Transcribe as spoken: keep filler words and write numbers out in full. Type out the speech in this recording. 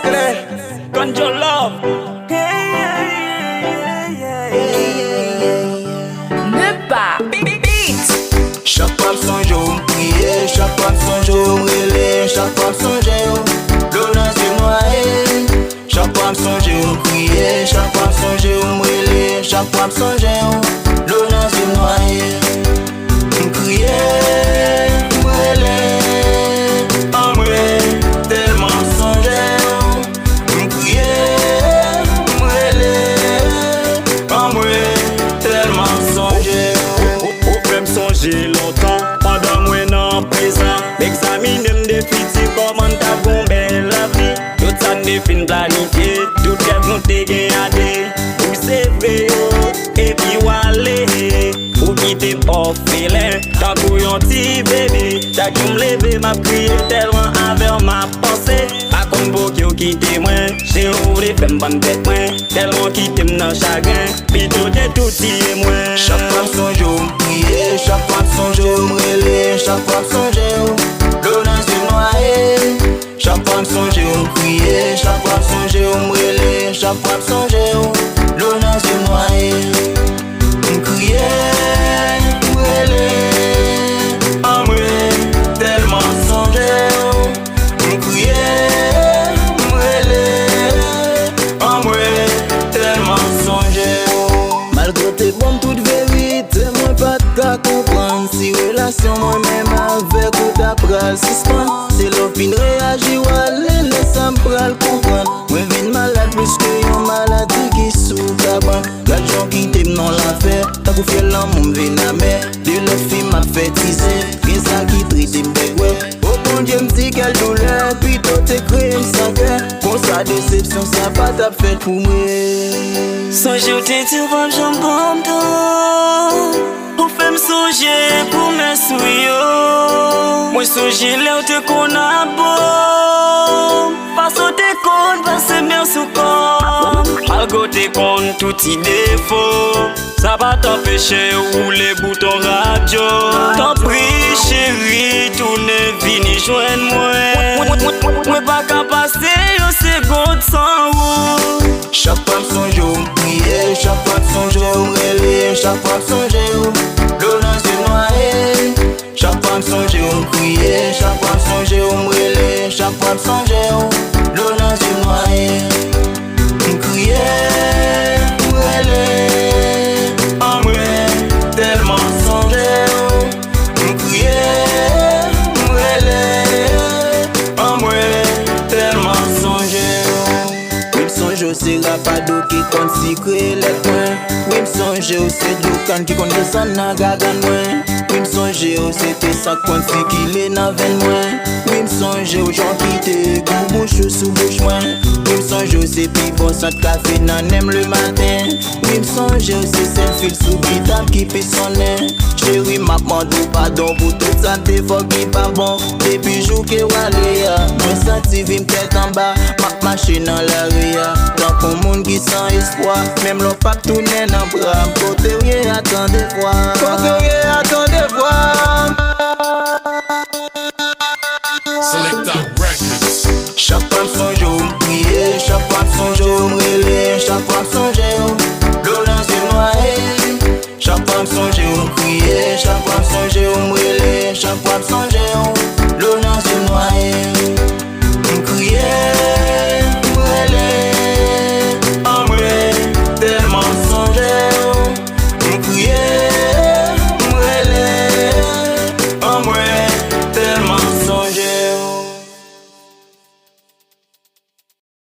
Konn John Love. Nepa Beat. Chak fwa m sonje w, m kriye. Chak fwa m sonje w, m rele. Chak fwa m sonje w, dlo nan zye m nwaye. Chak fwa m sonje w, m kriye. Chak fwa m sonje w, m rele. Chak fwa m sonje w, dlo nan zye m nwaye. M kriye, m rele, anmwe, tèlman m sonje w. M kriye, m rele, anmwe, tèlman m sonje w. Ou, ou, ou fè m sonje lontan, pandan mwen nan prezan. M egzamine m de fiti, kòman n t ap gon bèl lavi. Tout sa n te fin planifye, tout rèv nou te gen a de. Wi, se vre yo, epi w ale. Ou kite m òfelen, tankou yon ti bebe. Chak jou m leve, m ap kriye, tèlman avè w m ap panse. Pa konn poke w kite mwen. Jan w vle fè m vann tèt mwen, tèlman w kite m nan chagren. Pito te tou tiye mwen. Chak fwa m sonje w, m kriye. Chak fwa m sonje w, m rele. Chak fwa m sonje w, dlo nan zye m nwaye. Chak fwa m sonje w, m kriye. Chak fwa m sonje w, m rele. Chak fwa m sonje w, dlo nan zye m nwaye. M kriye, m rele, anmwe, tèlman m sonje w. M kriye, m rele, anmwe, tèlman m sonje w. Malgre w te ban m tout verite, mwen pa t ka konprann si relasyon mwen menm avèk ou ta pral sispann. Se lè w fin reyaji w ale, lè sa m pral konprann. Mwen vin malad plis ke yon maladi ki sou kabann. Gad jan w kite m nan lafè, tankou fyèl lanmou m vin amè. De lòt fi m ap fè tizè, gen sa ki trete m bègwè. O Bondye, m di kèl doulè, pito te kreye m san kè. Konsa desepsyon sa pa t ap fèt pou mwen. Sonje w te di w p ap janm ban m tan. Ou fè m sonje pwomès ou yo. Mwen sonje lè w te konn ap ban m. Fason w te konn pase men sou kò m. Malgre w te konn tout ti defo. Sa pa t anpeche w woule bouton radyo. Tanpri, cheri, tounen vini jwenn mwen. Mwen, mwen, mwen, mwen pa ka pase yon segonn san ou. Chak fwa m sonje w, m kriye. Chak fwa m sonje w, m rele. Chak fwa m sonje w, dlo nan zye m nwaye. Chak fwa m sonje w, m kriye. Chak fwa m sonje w, m rele. Chak fwa m sonje w, dlo nan zye m nwaye. M kriye, m rele, anmwe, tèlman m sonje w. M kriye, m rele, anmwe, tèlman m sonje w. Wi, m sonje w se rapado ki konn sikre lèt mwen. Wi, m sonje w se dlo kann ki konn desann nan gagann mwen. Wi, m sonje w se te san k konn sikile nan venn mwen. Wi, m sonje w jan w kite gou bouch ou sou bouch mwen. Wi, m sonje w se pi bon sant kafe nan nen m lematen. Wi, m sonje w se sèl fil sou gita m ki pi sonnen. Cheri, m ap mande w padon pou tout sa m te fè w ki pa bon. Depi jou ke w ale a, mwen santi vi m tèt anba. M ap mache nan lari a, tankou moun ki san espwa. Menm lè w p ap tounen nan bra m, kote w ye a tande vwa m. Kote w ye a tande vwa m. Selecta Records. Chak fwa m sonje w, m kriye. Chak fwa m sonje w, m rele. Chak fwa m sonje w, dlo nan zye m nwaye. Chak fwa m sonje w, m kriye. Chak fwa m sonje w, m rele. Chak fwa m sonje w, dlo nan zye m nwaye. M kriye, m rele, anmwe, tèlman m sonje w. M kriye, m rele, anmwe,